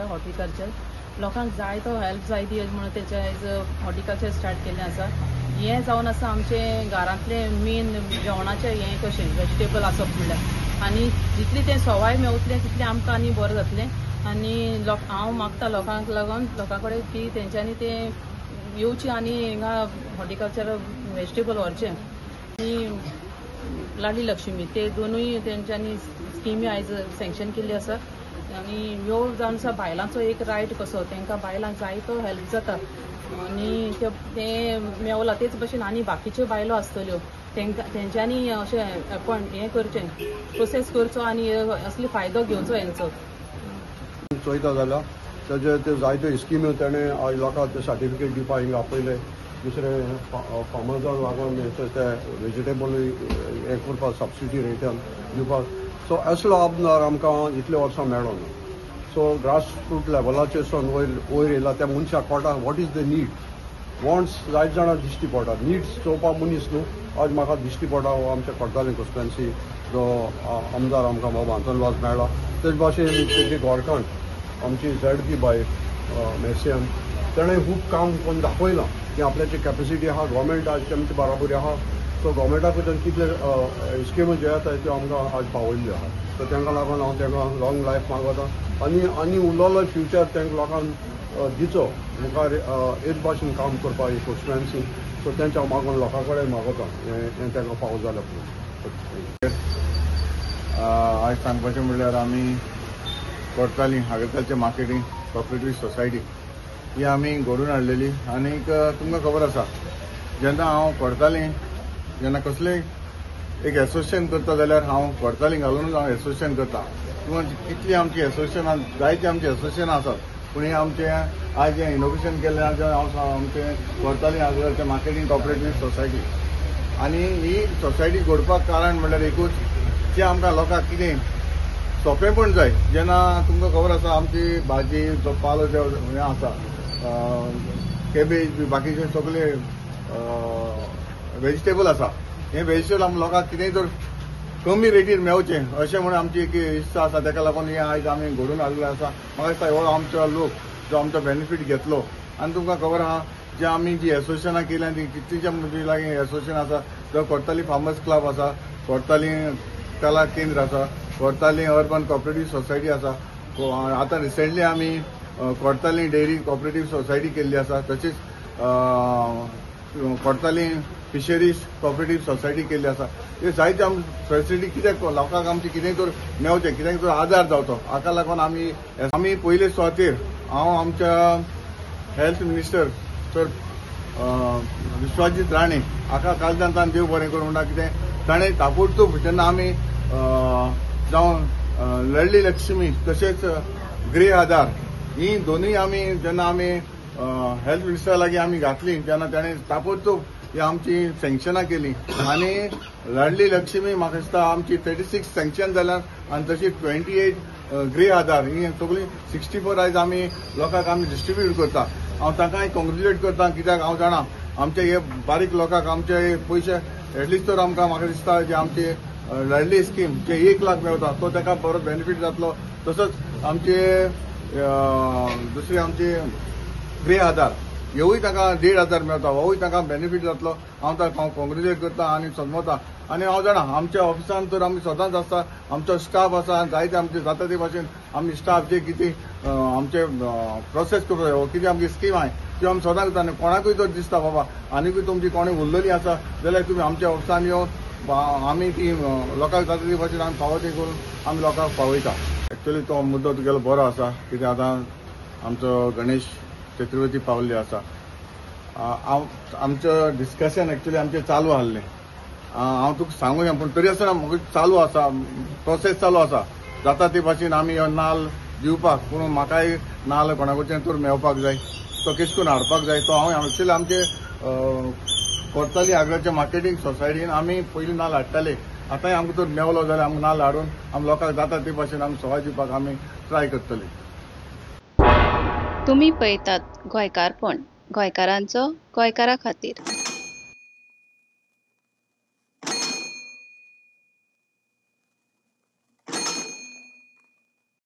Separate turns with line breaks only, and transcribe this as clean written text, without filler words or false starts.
Horticulture लोकांक जाय तो हेल्प जाय ती म्हणून तेचे आयज हॉर्टिकल्चर स्टार्ट केल्लें आसा. हें जावन आसा आमचें घरांतलें मेन जेवणाचें हें कशें वेजिटेबल आसप म्हणल्यार आनी जितलें तें सवाय मेवतलें तितलें आमकां आनी बरें जातलें. आनी हांव मागता लोकांक लागून लोकां कडेन की तेंच्यांनी तें येवचें आनी हिंगा हॉर्टिकल्चर वेजिटेबल व्हरचें. आनी लाडली लक्ष्मी ते दोनूय तेंच्यांनी स्किमी आयज सँक्शन केल्ली आसा. आनी ह्यो जावन आसा बायलांचो एक रायट कसो तांकां बायलांक जायतो हेल्प जाता आनी तें मेवला. तेच भशेन आनी बाकीच्यो बायलो आसतल्यो तांकां तेंच्यांनी अशें अपॉयंट हें करचें प्रोसेस करचो आनी असले फायदो घेवचो हेंचो.
चोयता जाल्यार तेजे ते जायत्यो स्किम्यो तेणें आयज लोकांक ते सर्टिफिकेट दिवपाक हिंगा आपयले. दुसरें फार्मर्सांक लागून ते वेजिटेबल हें करपाक सबसिडी रेटान दिवपाक. सो असलो आमदार आमकां इतले वर्सां मेळोना. सो ग्रास रूट लेवलाचेर सावन वयर वयर येयला त्या मनशाक कळटा what is the need. Wants जायते जाणां दिश्टी पडटा, निड्स चोवपाक मनीस न्हू. आज म्हाका दिश्टी पडटा हो आमच्या कोडताली कॉन्स्टिट्युएन्सी जो आमदार आमकां बाबा आंतोन वाज मेळ्ळा. तेच भाशेन तेजी गोरकांत आमची झेड पी बाय मेसियन तेणें खूब काम करून दाखयलां की आपल्याची कॅपेसिटी आहा. गोवोरमेंट आज आमची बराबरी आहा. सो गोवोरमेंटा कडच्यान कितले स्किम्यो ज्यो येता त्यो आमकां आज पावयल्ल्यो आहा. सो तांकां लागून हांव तांकां लॉंग लायफ मागता आनी आनी उरलेलो फ्युचर तांकां लोकांक दिचो मुखार हेच भाशेन काम करपाक ही कॉन्स्टिट्युएन्सी. सो तेंच्या हांव मागून लोकां कडेन मागता हें तांकां फावो जालें.
आयज सांगपाचें म्हणल्यार आमी कोडताली आग्रिकल्चर मार्केटींग कॉपरेटीव सोसायटी ही आमी घडोवन हाडलेली. आनीक तुमकां खबर आसा जेन्ना हांव कोडताली जेन्ना कसलें एक एसोसिएशन करता जाल्यार हांव कोडताली घालुनूच हांव एसोसिएशन करता. किंवा कितलीं आमची एसोसिएशनां जायतीं आमची एसोसिएशनां आसात पूण हें आमचें आयज हें इनोग्रेशन केल्लें हांव आमचें कोडताली आग्रिकल्चर मार्केटींग कॉपरेटीव सोसायटी. आनी ही सोसायटी घडपाक कारण म्हणल्यार एकूच की आमकां लोकांक कितें सोंपेंपण जाय. जेन्ना तुमकां खबर आसा आमची भाजी जो पालो जो हें आसा कॅबेज बी बाकीचे सगळे वेजिटेबल आसा हें वेजिटेबल आमकां लोकांक कितेंय तर कमी रेटीर मेळचें अशें म्हणून आमची एक इत्सा आसा. ताका लागून हें आयज आमी घडोवन हाडलें आसा. म्हाका दिसता हो आमचो लोक जो आमचो बेनिफीट घेतलो. आनी तुमकां खबर आहा जे आमी जी एसोसिएशनां केल्यां ती कितलींच्या म्हणजे लागीं एसोसिएशन आसा. जो कोडताली फार्मर्स क्लब आसा, कोडताली कला केंद्र आसा, कोडताली अर्बन कॉपरेटीव सोसायटी आसा. आतां रिसेंटली आमी कोडताली डेअरी कॉपरेटीव सोसायटी केल्ली आसा. तशीच कोडताली फिशरीज कॉपरेटीव सोसायटी केल्ली आसा. हे जायते आम फेसिलिटी कित्याक लोकांक आमचें कितेंय तर मेवचें, कित्याक तर आदार जावचो हाका लागून आमी आमी पयले सुवातेर हांव आमच्या health minister sir Vishwajit Rane हाका कालदान देव बरें करूं म्हणटा कितें ताणें ताबडतोब जेन्ना आमी जावं लडली लक्ष्मी तशेंच ग्रे आधार ही दोनूय आमी जेन्ना आमी हेल्थ मिनिस्टरा लागीं आमी घातली तेन्ना ताणें ताबडतोब ही आमची सँक्शनां केली. आनी लाडली लक्ष्मी म्हाका दिसता आमची 36 सँक्शन जाल्यार आनी तशी 28 ग्रे आधार ही सगळी 64 आयज आमी लोकांक आमी डिस्ट्रिब्यूट करता. हांव तांकांय कॉंग्रेच्युलेट करता कित्याक हांव जाणा आमचे हे बारीक लोकांक आमचे पयशे एटलिस्ट तर आमकां म्हाका दिसता जे आमचे लाडली स्कीम जे 1 लाख मेळटा तो ताका बरो बेनिफीट जातलो. तसोच आमचे दुसरे आमचे ग्रे आधार हेवूय ताका 1,500 मेळटा होवूय ताका बेनिफीट जातलो. हांव ताका कॉंग्रेच्युलेट करता आनी समजता. आनी हांव जाणा आमच्या ऑफिसान तर आमी सदांच आसता, आमचो स्टाफ आसा जायते आमचे जाता ते भाशेन आमी स्टाफ जे कितें आमचे प्रोसेस करता कितें आमची स्कीम आहाय त्यो आमी सदांच करता. आनी कोणाकूय तर दिसता बाबा आनीकूय तुमची कोणी उरलेली आसा जाल्यार तुमी आमच्या ऑफिसान येवन आमी ती लोकांक जाता ते भाशेन आमी फावो ती करून आमी लोकांक पावयता. एक्चुअली तो मुद्दो तुगेलो बरो आसा कित्याक आतां आमचो गणेश चतुर्थी पावल्ली आसा. हांव आमचें डिस्कशन एक्चुअली आमचें चालू आहलें. हांव तुका सांगूया पूण तरी आसतना म्हाका चालू आसा प्रोसेस चालू आसा जाता ते भाशेन आमी हो नाल्ल दिवपाक. पूण म्हाकाय नाल्ल कोणा कडच्यान तर मेळपाक जाय, तो केश करून हाडपाक जाय. तो हांव एक्चुअली आमचे कोडताली आग्राच्या मार्केटींग सोसायटीन आमी पयलीं नाल्ल हाडटाले. आतांय आमकां तर मेवलो जाल्यार आमकां नाल्ल हाडून आमी लोकांक जाता ते भाशेन आमी सवाय दिवपाक आमी ट्राय करतले.
तुमी पळयतात गोंयकारपण, गोंयकारांचो गोंयकारा खातीर.